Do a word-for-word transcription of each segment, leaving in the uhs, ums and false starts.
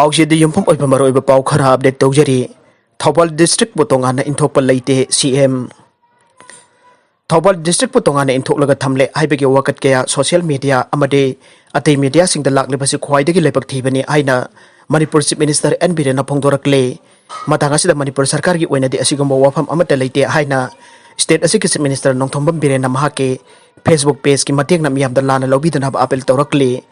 ꯍꯧꯖꯤꯛꯇꯤ ꯌꯨꯝꯐꯝ ꯑꯣꯏꯕ ꯃꯔꯨꯑꯣꯏꯕ ꯄꯥꯎ ꯈꯔ ꯑꯞꯗꯦꯠ ꯇꯧꯖꯔꯤ꯫ ꯊꯧꯕꯥꯜ ꯗꯤꯁꯇ꯭ꯔꯤꯛꯄꯨ ꯇꯣꯉꯥꯟꯅ ꯏꯟꯊꯣꯛꯄ ꯂꯩꯇꯦ, ꯁꯤ ꯑꯦꯝ꯫ ꯊꯧꯕꯥꯜ ꯗꯤꯁꯇ꯭ꯔꯤꯛꯄꯨ ꯇꯣꯉꯥꯟꯅ ꯏꯟꯊꯣꯛꯂꯒ ꯊꯝꯂꯦ ꯍꯥꯏꯕꯒꯤ ꯋꯥꯀꯠ ꯀꯌꯥ ꯁꯣꯁꯤꯌꯦꯜ ꯃꯤꯗꯤꯌꯥ ꯑꯃꯗꯤ ꯑꯇꯩ ꯃꯤꯗꯤꯌꯥꯁꯤꯡꯗ ꯂꯥꯛꯂꯤꯕꯁꯤ ꯈ꯭ꯋꯥꯏꯗꯒꯤ ꯂꯥꯏꯕꯛ ꯊꯤꯕꯅꯤ ꯍꯥꯏꯅ ꯃꯅꯤꯄꯨꯔ ꯆꯤꯐ ꯃꯤꯅꯤꯁꯇꯔ ꯑꯦꯟ ꯕꯤꯔꯦꯟꯅ ꯐꯣꯡꯗꯣꯔꯛꯂꯦ꯫ ꯃꯇꯥꯡ ꯑꯁꯤꯗ ꯃꯅꯤꯄꯨꯔ ꯁꯔꯀꯥꯔꯒꯤ ꯑꯣꯏꯅꯗꯤ ꯑꯁꯤꯒꯨꯝꯕ ꯋꯥꯐꯝ ꯑꯃꯠꯇ ꯂꯩꯇꯦ ꯍꯥꯏꯅ ꯁ꯭ꯇꯦꯠ ꯑꯁꯤꯒꯤ ꯆꯤꯐ ꯃꯤꯅꯤꯁꯇꯔ ꯅꯣꯡꯊꯣꯝꯕꯝ ꯕꯤꯔꯦꯟꯅ ꯃꯍꯥꯛꯀꯤ ꯐꯦꯁꯕꯨꯛ ꯄꯦꯖꯀꯤ ꯃꯇꯦꯡꯅ ꯃꯤꯌꯥꯝꯗ ꯂꯥꯟꯅ ꯂꯧꯕꯤꯗꯅꯕ ꯑꯥꯄꯤꯜ ꯇꯧꯔꯛꯂꯤ꯫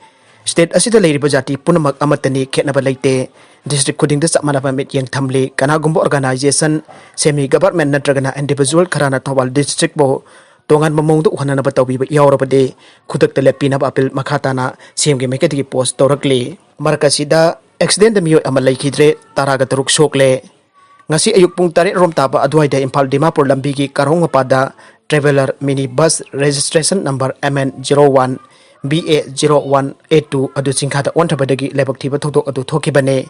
ꯁ꯭ꯇꯦꯠ ꯑꯁꯤꯗ ꯂꯩꯔꯤꯕ ꯖꯥꯇꯤ ꯄꯨꯝꯅꯃꯛ ꯑꯃꯠꯇꯅꯤ, ꯈꯦꯠꯅꯕ ꯂꯩꯇꯦ꯫ ꯗꯤꯁꯇ꯭ꯔꯤꯛ ꯈꯨꯗꯤꯡꯗ ꯆꯞ ꯃꯥꯟꯅꯕ ꯃꯤꯠꯌꯦꯡ ꯊꯝꯂꯤ꯫ ꯀꯅꯥꯒꯨꯝꯕ ꯑꯣꯔꯒꯅꯥꯏꯖꯦꯁꯟ, ꯁꯦꯃꯤ ꯒꯚꯔꯟꯃꯦꯟ ꯅꯠꯇ꯭ꯔꯒꯅ ꯏꯟꯗꯤꯚꯤꯖꯨꯋꯦꯜ ꯈꯔꯅ ꯊꯧꯕꯥꯜ ꯗꯤꯁꯇ꯭ꯔꯤꯛꯄꯨ ꯇꯣꯉꯥꯟꯕ ꯃꯑꯣꯡꯗ ꯎꯍꯟꯅꯅꯕ ꯇꯧꯕꯤꯕ ꯌꯥꯎꯔꯕꯗꯤ ꯈꯨꯗꯛꯇ ꯂꯦꯞꯄꯤꯅꯕ ꯑꯥꯄꯤꯜ ꯃꯈꯥ ꯇꯥꯅ ꯁꯤ ꯑꯦꯝꯒꯤ ꯃꯥꯏꯀꯩꯗꯒꯤ ꯄꯣꯁ ꯇꯧꯔꯛꯂꯤ꯫ ꯃꯔꯛ ꯑꯁꯤꯗ ꯑꯦꯛꯁꯤꯗꯦꯟꯗ ꯃꯤꯑꯣꯏ ꯑꯃ ꯂꯩꯈꯤꯗ꯭ꯔꯦ, ꯇꯔꯥꯒ ꯇꯔꯨꯛ ꯁꯣꯛꯂꯦ꯫ ꯉꯁꯤ ꯑꯌꯨꯛ ꯄꯨꯡ ꯇꯔꯦꯠ ꯔꯣꯝ ꯇꯥꯕ ꯑꯗꯨꯋꯥꯏꯗ ꯏꯝꯐꯥꯜ ꯗꯤꯃꯥꯄꯨꯔ ꯂꯝꯕꯤꯒꯤ ꯀꯥꯔꯣꯡ ꯃꯄꯥꯗ traveller mini bus registration number M N zero one B A zero one eight two ꯑꯗꯨ ꯆꯤꯡꯈꯥꯗ ꯑꯣꯟꯊꯕꯗꯒꯤ ꯂꯥꯏꯕꯛ ꯊꯤꯕ ꯊꯧꯗꯣꯛ ꯑꯗꯨ ꯊꯣꯛꯈꯤꯕꯅꯤ꯫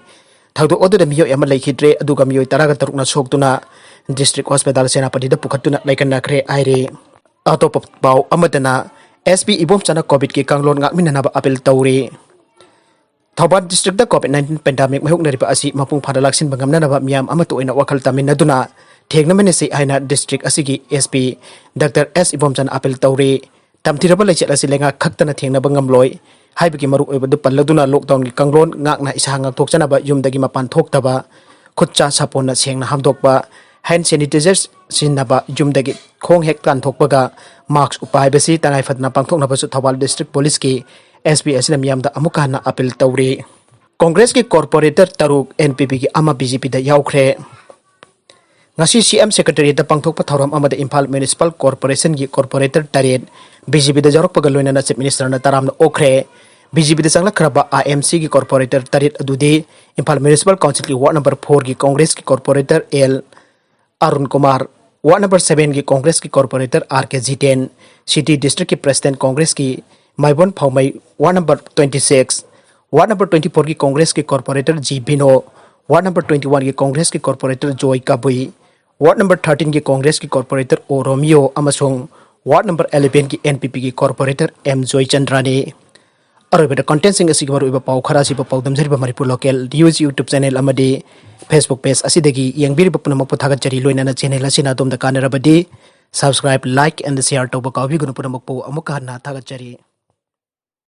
ꯊꯧꯗꯣꯛ ꯑꯗꯨꯗ ꯃꯤꯑꯣꯏ ꯑꯃ ꯂꯩꯈꯤꯗ꯭ꯔꯦ, ꯑꯗꯨꯒ ꯃꯤꯑꯣꯏ ꯇꯔꯥꯒ ꯇꯔꯨꯛꯅ ꯁꯣꯛꯇꯨꯅ ꯗꯤꯁꯇ꯭ꯔꯤꯛ ꯍꯣꯁꯄꯤꯇꯥꯜ ꯁꯦꯅꯥꯄꯇꯤꯗ ꯄꯨꯈꯠꯇꯨꯅ ꯂꯥꯏꯀꯠꯅꯈ꯭ꯔꯦ ꯍꯥꯏꯔꯤ꯫ ꯑꯇꯣꯞꯄ ꯄꯥꯎ ꯑꯃꯗꯅ ꯑꯦꯁ ꯄꯤ ꯏꯕꯣꯝꯆꯥꯅ ꯀꯣꯚꯤꯗꯀꯤ ꯀꯥꯡꯂꯣꯟ ꯉꯥꯛꯃꯤꯟꯅꯅꯕ ꯑꯥꯄꯤꯜ ꯇꯧꯔꯤ꯫ Thoubal district COVID nineteen pandemic ꯃꯥꯌꯣꯛꯅꯔꯤꯕ ꯑꯁꯤ ꯃꯄꯨꯡ ꯐꯥꯅ ꯂꯥꯛꯁꯤꯟꯕ ꯉꯝꯅꯅꯕ ꯃꯤꯌꯥꯝ ꯑꯃꯠꯇ ꯑꯣꯏꯅ ꯋꯥꯈꯜ ꯇꯥꯃꯤꯟꯅꯗꯨꯅ ꯊꯦꯡꯅꯃꯤꯟꯅꯁꯤ ꯍꯥꯏꯅ ꯗꯤꯁꯇ꯭ꯔꯤꯛ ꯑꯁꯤꯒꯤ ꯑꯦꯁ ꯄꯤ ꯗꯥꯛꯇꯔ ꯑꯦꯁ ꯏꯕꯣꯝꯆꯥꯅ ꯑꯥꯄꯤꯜ ꯇꯧꯔꯤ꯫ ꯇꯝꯊꯤꯔꯕ ꯂꯩꯆꯠ ꯑꯁꯤ ꯂꯩꯉꯥꯛ ꯈꯛꯇꯅ ꯊꯦꯡꯅꯕ ꯉꯝꯂꯣꯏ ꯍꯥꯏꯕꯒꯤ ꯃꯔꯨꯑꯣꯏꯕꯗꯨ ꯄꯜꯂꯗꯨꯅ ꯂꯣꯛꯗꯥꯎꯟꯒꯤ ꯀꯥꯡꯂꯣꯟ ꯉꯥꯛꯅ ꯏꯁꯥ ꯉꯥꯛꯊꯣꯛꯆꯅꯕ ꯌꯨꯝꯗꯒꯤ ꯃꯄꯥꯟ ꯊꯣꯛꯇꯕ, ꯈꯨꯠ ꯆꯥ ꯁꯥꯄꯣꯟꯅ ꯁꯦꯡꯅ ꯍꯥꯝꯗꯣꯛꯄ, ꯍꯦꯟ ꯁꯦꯅꯤꯇꯥꯏꯖꯔ ꯁꯤꯖꯤꯟꯅꯕ, ꯌꯨꯝꯗꯒꯤ ꯈꯣꯡ ꯍꯦꯛ ꯀꯥꯟꯊꯣꯛꯄꯒ ꯃꯥꯛꯁ ꯎꯞꯄ ꯍꯥꯏꯕꯁꯤ ꯇꯉꯥꯏ ꯐꯗꯅ ꯄꯥꯡꯊꯣꯛꯅꯕꯁꯨ ꯊꯧꯕꯥꯜ ꯗꯤꯁꯇ꯭ꯔꯤꯛ ꯄꯨꯂꯤꯁꯀꯤ ꯑꯦꯁ ꯄꯤ ꯑꯁꯤꯅ ꯃꯤꯌꯥꯝꯗ ꯑꯃꯨꯛꯀ ꯍꯟꯅ ꯑꯥꯄꯤꯜ ꯇꯧꯔꯤ꯫ ꯀꯣꯡꯒ꯭ꯔꯦꯁꯀꯤ ꯀꯣꯔꯄꯣꯔꯦꯇꯔ ꯇꯔꯨꯛ, ꯑꯦꯟ ꯄꯤ ꯄꯤꯒꯤ ꯑꯃ ꯕꯤ ꯖꯦ ꯄꯤꯗ ꯌꯥꯎꯈ꯭ꯔꯦ꯫ ꯉꯁꯤ ꯁꯤ ꯑꯦꯝ ꯁꯦꯀ꯭ꯔꯦꯇꯔꯤꯌꯦꯠꯇ ꯄꯥꯡꯊꯣꯛꯄ ꯊꯧꯔꯝ ꯑꯃꯗ ꯏꯝꯐꯥꯜ ꯃ꯭ꯌꯨꯅꯤꯁꯤꯄꯥꯜ ꯀꯣꯔꯄꯣꯔꯦꯁꯟꯒꯤ ꯀꯣꯔꯄꯣꯔꯦꯇꯔ ꯇꯔꯦꯠ ꯕꯤ ꯖꯦ ꯄꯤꯗ ꯌꯥꯎꯔꯛꯄꯒ ꯂꯣꯏꯅꯅ ꯆꯤꯐ ꯃꯤꯅꯤꯁꯇꯔꯅ ꯇꯔꯥꯝꯅ ꯑꯣꯛꯈ꯭ꯔꯦ꯫ ꯕꯤ ꯖꯦ ꯄꯤꯗ ꯆꯪꯂꯛꯈ꯭ꯔꯕ ꯑꯥꯏ ꯑꯦꯝ ꯁꯤꯒꯤ ꯀꯣꯔꯄꯣꯔꯦꯇꯔ ꯇꯔꯦꯠ ꯑꯗꯨꯗꯤ ꯏꯝꯐꯥꯜ ꯃ꯭ꯌꯨꯅꯤꯁꯤꯄꯥꯜ ꯀꯥꯎꯟꯁꯤꯜꯒꯤ ꯋꯥꯔꯗ ꯅꯝꯕꯔ ꯐꯣꯔꯒꯤ ꯀꯣꯡꯒ꯭ꯔꯦꯁꯀꯤ corporator L Arun Kumar, ward number ꯁꯚꯦꯟꯒꯤ ꯀꯣꯡꯒ꯭ꯔꯦꯁꯀꯤ corporator R K Jiten, city ꯗꯤꯁꯇ꯭ꯔꯤꯛꯀꯤ ꯄ꯭ꯔꯦꯁꯤꯗꯦꯟꯠ ꯀꯣꯡꯒ꯭ꯔꯦꯁꯀꯤ Maibon Phaomei, ward number twenty six, ward number twenty ꯐꯣꯔꯒꯤ ꯀꯣꯡꯒ꯭ꯔꯦꯁꯀꯤ corporator G Bino, ward number twenty ꯋꯥꯟꯒꯤ ꯀꯣꯡꯒ꯭ꯔꯦꯁꯀꯤ ꯀꯣꯔꯄꯣꯔꯦꯇꯔ ꯖꯣꯏ ꯀꯕꯨꯏ, ꯋꯥꯔꯗ ꯅꯝꯕꯔ ꯊꯥꯔꯇꯤꯟꯒꯤ ꯀꯣꯡꯒ꯭ꯔꯦꯁꯀꯤ ꯀꯣꯔꯄꯣꯔꯦꯇꯔ ꯑꯣ ꯔꯣꯃꯤꯌꯣ ꯑꯃꯁꯨꯡ ꯋꯥꯔꯗ ꯅꯝꯕꯔ ꯑꯦꯂꯦꯚꯦꯟꯒꯤ ꯑꯦꯟ ꯄꯤ ꯄꯤꯒꯤ ꯀꯣꯔꯄꯣꯔꯦꯇꯔ ꯑꯦꯝ ꯖꯣꯏꯆꯟꯗ꯭ꯔꯅꯤ꯫ ꯑꯔꯣꯏꯕꯗ ꯀꯟꯇꯦꯟꯁꯤꯡ ꯑꯁꯤꯒꯤ ꯃꯔꯨꯑꯣꯏꯕ ꯄꯥꯎ ꯈꯔ ꯑꯁꯤꯕꯨ ꯄꯥꯎꯗꯝꯖꯔꯤꯕ Manipur local news YouTube channel ꯑꯃꯗꯤ ꯐꯦꯁꯕꯨꯛ ꯄꯦꯖ ꯑꯁꯤꯗꯒꯤ ꯌꯦꯡꯕꯤꯔꯤꯕ ꯄꯨꯝꯅꯃꯛꯄꯨ ꯊꯥꯒꯠꯆꯔꯤ꯫ ꯂꯣꯏꯅꯅ ꯆꯦꯅꯦꯜ ꯑꯁꯤꯅ ꯑꯗꯣꯝꯗ ꯀꯥꯟꯅꯔꯕꯗꯤ subscribe, like and share ꯇꯧꯕ ꯀꯥꯎꯕꯤꯒꯅꯨ꯫ ꯄꯨꯝꯅꯃꯛꯄꯨ ꯑꯃꯨꯛꯀ ꯍꯟꯅ ꯊꯥꯒꯠꯆꯔꯤ꯫